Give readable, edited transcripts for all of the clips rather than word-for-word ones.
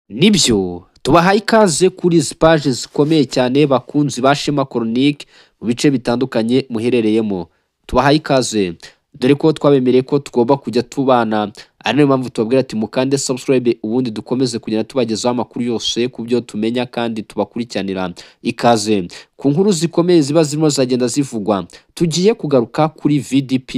Nibyo, tubahaye ikaze kuri izi paji zikomeye cyane, bakunzi ba Shema Chronique mu bice bitandukanye muherereyemo. Tubahaye ikaze dore ko twabemereye ko tugomba kujya tubana, ari nayo mpamvu tubabwira ati mukande subscribe, ubundi dukomeze kugenda tubagezaho amakuru yose ku byo tumenya kandi tubakurikiranira. Ikaze ku nkuru zikomeye ziba zirimo zagenda zivugwa. Tugiye kugaruka kuri VDP,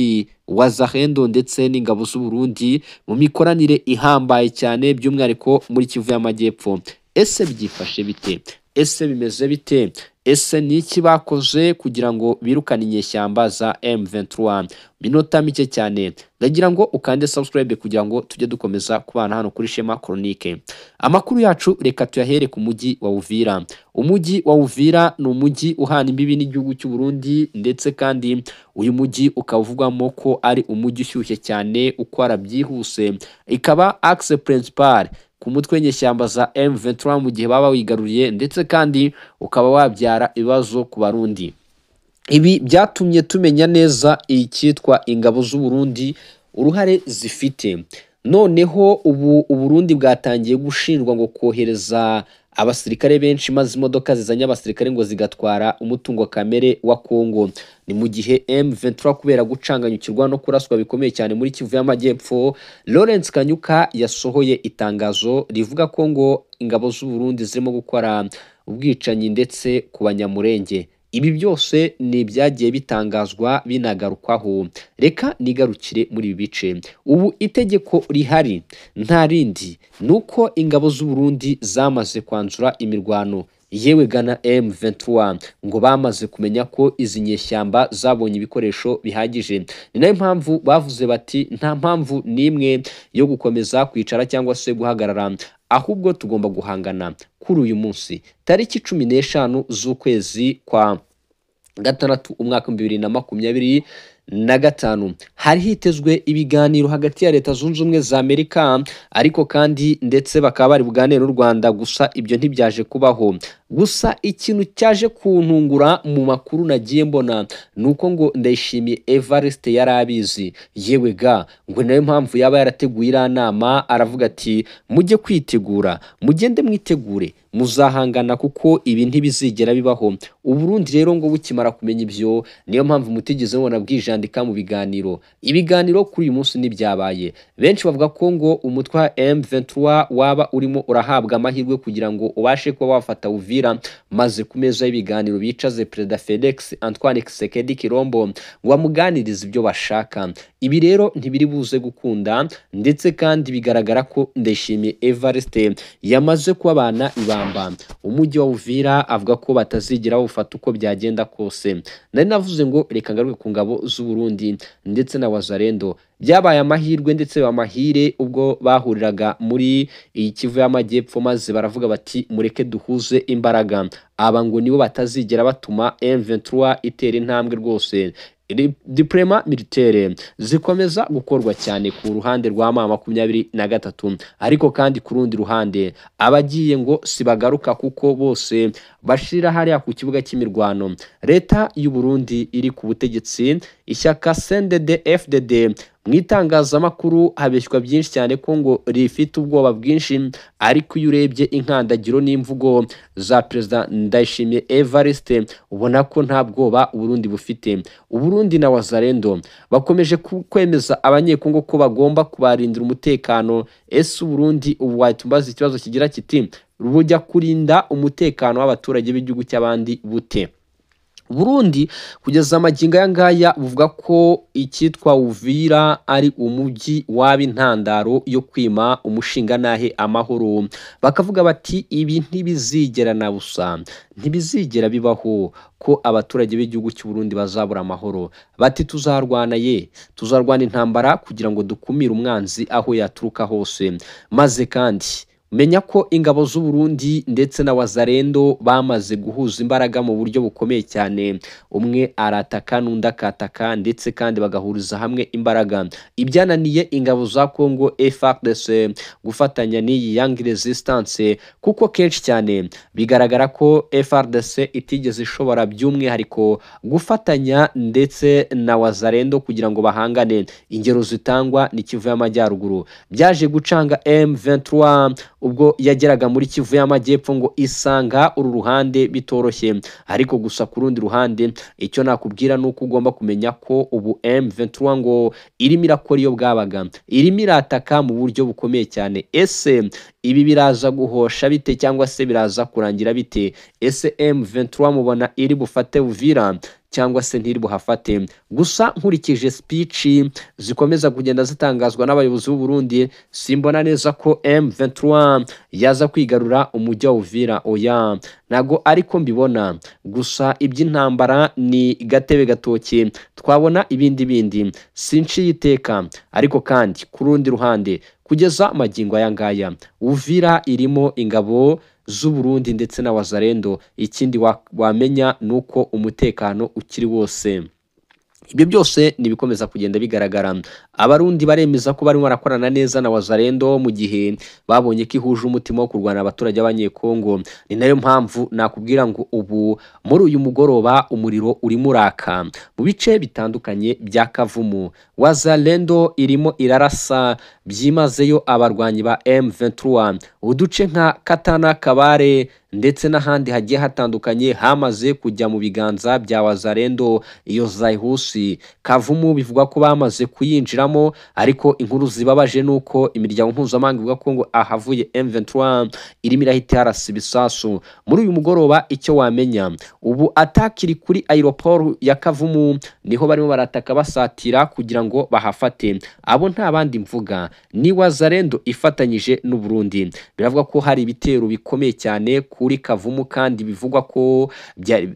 Wazalendo ndetse n'ingabo z'u Burundi mu mikoranire ihambaye cyane, by'umwihariko muri Kivu y'Amajyepfo. Ese byifashe bite? Ese bimeze bite? Ese ni iki bakoze kugira ngo birukane inyeshyamba za M23? Minota mike cyane ndagira ngo ukande subscribe kugira ngo tujye dukomeza kubana hano kuri Shema Chronique. Amakuru yacu reka tuyahere ku mujyi wa Uvira. Umujyi wa Uvira ni umujyi uhana imbibi n'igihugu cy'u Burundi, ndetse kandi uyu mujyi ukaba uvugwamo ko ari umujyi ushyushye cyane ukora byihuse, ikaba axe principal ku mutwe w'inyeshyamba za M23 mu gihe baba wigaruriye, ndetse kandi ukaba wabyara ibibazo ku Barundi. Ibi byatumye tumenya neza icyitwa ingabo z'u Burundi uruhare zifite. Noneho ubu Uburundi bwatangiye gushinjwa ngo kohereza abasirikare benshi, maze imodoka zizanye abasirikare ngo zigatwara umutungo kamere wa Kongo. Ni mu gihe M23 kubera gucanganyukirwa no kuraswa bikomeye cyane muri Kivu y'Amajyepfo, Lawrence Kanyuka yasohoye itangazo rivuga ko ngo ingabo z'u Burundi zirimo gukora ubwicanyi ndetse ku Banyamurenge. Ibi byose ni ibyagiye bitangazwa binagarukwaho. Reka nigarukire muri ibi bice. Ubu itegeko rihari nta rindi ni uko ingabo z'u Burundi zamaze kwanzura imirwano, yewe gana M23 ngo bamaze kumenya ko izi nyeshyamba zabonye ibikoresho bihagije. Ni nayo mpamvu bavuze bati nta mpamvu n'imwe yo gukomeza kwicara cyangwa se guhagarara, ahubwo tugomba guhangana. Kuri uyu munsi tariki 15 z'ukwezi kwa gatandatu umwaka 2025 hari hitezwe ibiganiro hagati ya Leta Zunze Ubumwe za Amerika, ariko kandi ndetse bakaba bari buganire n'u Rwanda, gusa ibyo ntibyaje kubaho. Gusa ikintu cyaje kuntungura mu makuru nagiye mbona ni uko ngo Ndayishimiye Evariste yari abizi, yewe ga ngo nayo mpamvu yaba yarateguye iriya nama, aravuga ati mujye kwitegura, mugende mwitegure, muzahangana kuko ibi ntibizigera bibaho. Uburundi rero ngo bukimara kumenya ibyo, niyo mpamvu mutigeze mubona bwijandika mu biganiro. Ibiganiro kuri uyu munsi ntibyabaye. Benshi bavuga ko ngo umutwe wa M23 waba urimo urahabwa amahirwe kugira ngo ubashe kuba wafata Uvira, maze ku meza y'ibiganiro bicaze Perezida Felix Antoine Tshisekedi Tshilombo ngo bamuganirize ibyo bashaka. Ibi rero ntibiri buze gukunda, ndetse kandi bigaragara ko Ndayishimiye Evariste yamaze kubabana ibamba. Umujyi wa Uvira avuga ko batazigera bawufata uko byagenda kose. Nari navuze ngo reka ngaruke ku ngabo z'u Burundi ndetse na Wazalendo. Byabaye amahirwe ndetse bamahire ubwo bahuriraga muri iyi Kivu y'Amajyepfo, maze baravuga bati mureke duhuze imbaraga. Aba ngo nibo batazigera batuma M23 itera intambwe rwose. Deploiement militaire zikomeza gukorwa cyane ku ruhande rwa M23, ariko kandi ku rundi ruhande abagiye ngo sibagaruka kuko bose bashira hariya ku kibuga cy'imirwano. Leta y'u Burundi iri ku butegetsi, ishyaka CNDD FDD mu itangazamakuru habeshywa byinshi cyane ko ngo rifite ubwoba bwinshi, ariko iyo urebye inkandagiro n'imvugo za Perezida Ndayishimiye Evariste ubona ko nta bwoba Uburundi bufite. Uburundi na Wazalendo bakomeje kwemeza abanyekongo ko bagomba kubarindira umutekano. Ese Uburundi ubu watumbaza ikibazo kigira kiti bujya kurinda umutekano w'abaturage b'igihugu cy'abandi bute? Burundi kugeza amagingo aya ngaya buvuga ko icyitwa Uvira ari umujyi waba intandaro yo kwima umushingantahe amahoro. Bakavuga bati ibi ntibizigera na busa, ntibizigera bibaho ko abaturage b'igihugu cy'u Burundi bazabura amahoro. Bati tuzarwana, ye tuzarwana intambara kugira ngo dukumire umwanzi aho yaturuka hose. Maze kandi menya ko ingabo z'u Burundi ndetse na Wazalendo bamaze guhuza imbaraga mu buryo bukomeye cyane, umwe arataka n'undi akataka, ndetse kandi bagahuriza hamwe imbaraga. Ibyananiye ingabo za Congo FARDC gufatanya n'iyi Young Resistance, kuko kenshi cyane bigaragara ko FARDC itigeze ishobora by'umwihariko gufatanya ndetse na Wazalendo kugira ngo bahangane. Ingero zitangwa ni Kivu y'Amajyaruguru, byaje gucanga M23 ubwo yageraga muri Kivu y'Amajyepfo ngo isanga uru ruhande bitoroshye. Ariko gusa ku rundi ruhande icyo nakubwira ni uko ugomba kumenya ko ubu M23 ngo irimo irakora iyo bwabaga, irimo irataka mu buryo bukomeye cyane. Ese ibi biraza guhosha bite cyangwa se biraza kurangira bite? Ese M23 mubona iri bufate Uvira cyangwa se ntiri buhafate? Gusa nkurikije speech zikomeza kugenda zitangazwa n'abayobozi b'u Burundi, simbona neza ko M23 yaza kwigarura umujyi wa Uvira. Oya, ntago ariko mbibona. Gusa iby'intambara ni gatebe gatoki, twabona ibindi bindi, sinciye iteka. Ariko kandi ku rundi ruhande kugeza magingo aya ngaya Uvira irimo ingabo z'u Burundi ndetse na Wazalendo. Ikindi wamenya nuko umutekano ukiri wose. Ibyo byose nibikomeza kugenda bigaragara. Abarundi baremeza ko barimo barakorana neza na Wazalendo mu gihe babonye ko ihuje umutima wo kurwana abaturage b'Abanyekongo. Ni nayo mpamvu nakubwira ngo ubu muri uyu mugoroba umuriro urimo uraka mu bice bitandukanye bya Kavumu. Wazalendo irimo irarasa byimazeyo abarwanyi ba M23. Uduce nka Katana, Kabare ndetse n'ahandi hagiye hatandukanye hamaze kujya mu biganza bya Wazalendo. Iyo Zaihusi Kavumu bivugwa ko bamaze kuyinjiramo, ariko inkuru zibabaje nuko imiryango mpuzamahanga ivuga ko ngo ahavuye M23 irimo irahita yarasa ibisasu. Muri uyu mugoroba icyo wamenya, ubu atakiri kuri aeroport ya Kavumu niho barimo barataka basatira kugira ngo bahafate. Abo nta bandi mvuga ni Wazalendo ifatanyije n'u Burundi. Biravuga ko hari ibitero bikomeye cyane kuri Kavumu, kandi bivugwa ko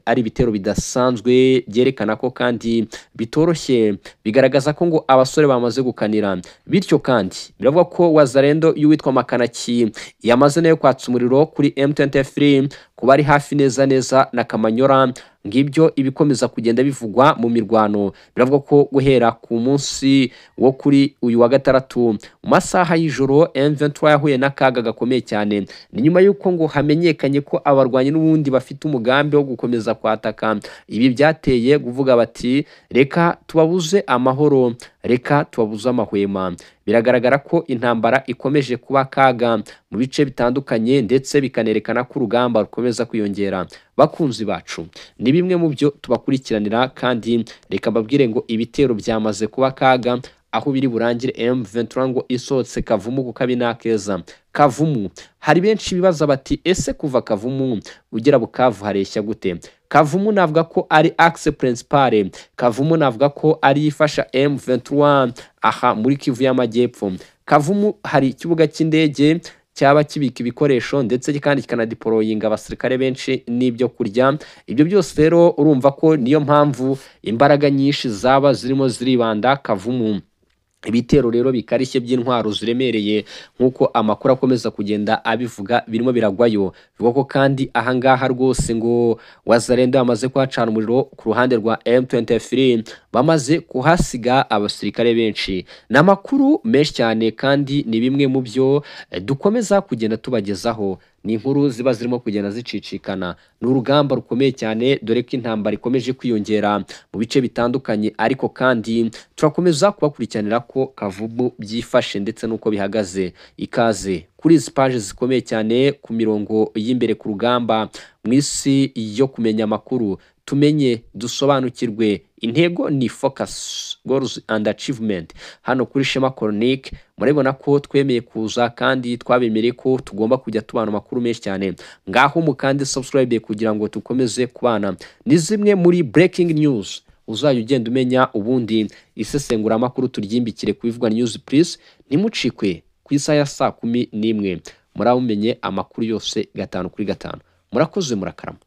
ari ibitero bidasanzwe byerekana ko kandi bitoroshye, bigaragaza ko ngo abasore bamaze gukanira. Bityo kandi biravuga ko Wazalendo y'uwitwa Makanaki yamaze nayo kwatsa umuriro kuri M23 kuba ari hafi neza neza na Kamanyora. Ngibyo ibikomeza kugenda bivugwa mu mirwano. Biravuga ko guhera ku munsi wo kuri uyu wa gatandatu mu masaha y'ijoro M23 yahuye n'akaga gakomeye cyane. Ni nyuma y'uko ngo hamenyekanye ko abarwanyi n'ubundi bafite umugambi wo gukomeza kwataka. Ibi byateye kuvuga bati reka tubabuze amahoro, reka tubabuze amahwema. Biragaragara ko intambara ikomeje kuba kaga mu bice bitandukanye, ndetse bikanerekana ko urugamba rukomeza kwiyongera. Bakunzi bacu, ni bimwe mu byo tubakurikiranira, kandi reka mbabwire ngo ibitero byamaze kuba kaga aho biri burangire M23 ngo isohotse Kavumu kuko abi nakeza. Kavumu hari benshi bibaza bati ese kuva Kavumu ugera Bukavu hareshya gute? Kavumu navuga ko ari axe principale. Kavumu navuga ko ari ifasha M23 aha muri Kivu y'Amajyepfo. Kavumu hari ikibuga cy'indege cyaba kibika ibikoresho ndetse kandi kikanadeployinga abasirikare benshi n'ibyo kurya. Ibyo byose rero urumva ko niyo mpamvu imbaraga nyinshi zaba zirimo ziribanda Kavumu. Ibitero rero bikarishye by'intwaro ziremereye nkuko amakuru akomeza kugenda abivuga birimo biragwayo. Bivugwa ko kandi ahangaha rwose ngo Wazalendo bamaze kuhacana umuriro ku ruhande rwa M23, bamaze kuhasiga abasirikare benshi. Ni amakuru menshi cyane kandi ni bimwe mu byo dukomeza kugenda tubagezaho. Ni inkuru ziba zirimo kugenda zicicikana. Ni urugamba rukomeye cyane, dore ko intambara ikomeje kwiyongera mu bice bitandukanye, ariko kandi turakomeza kubakurikiranira ko Kavumu byifashe ndetse n'uko bihagaze. Ikaze kuri izi paje zikomeye cyane ku mirongo y'imbere ku rugamba mu isi yo kumenya amakuru, tumenye dusobanukirwe. Intego ni focus, goals and achievement. Hano kuri Shema Chronique murabibona ko twemeye kuza kandi twabemereye ko tugomba kujya tubana amakuru menshi cyane. Ngaho mukande subscribe kugira ngo tukomeze kubana. Ni zimwe muri breaking news uzajya ugenda umenya, ubundi isesengura amakuru turyimbikire kubivugwa news please. Ntimucikwe ku isaha ya 11:00 murabumenye amakuru yose 5 kuri 5. Murakoze, murakarama.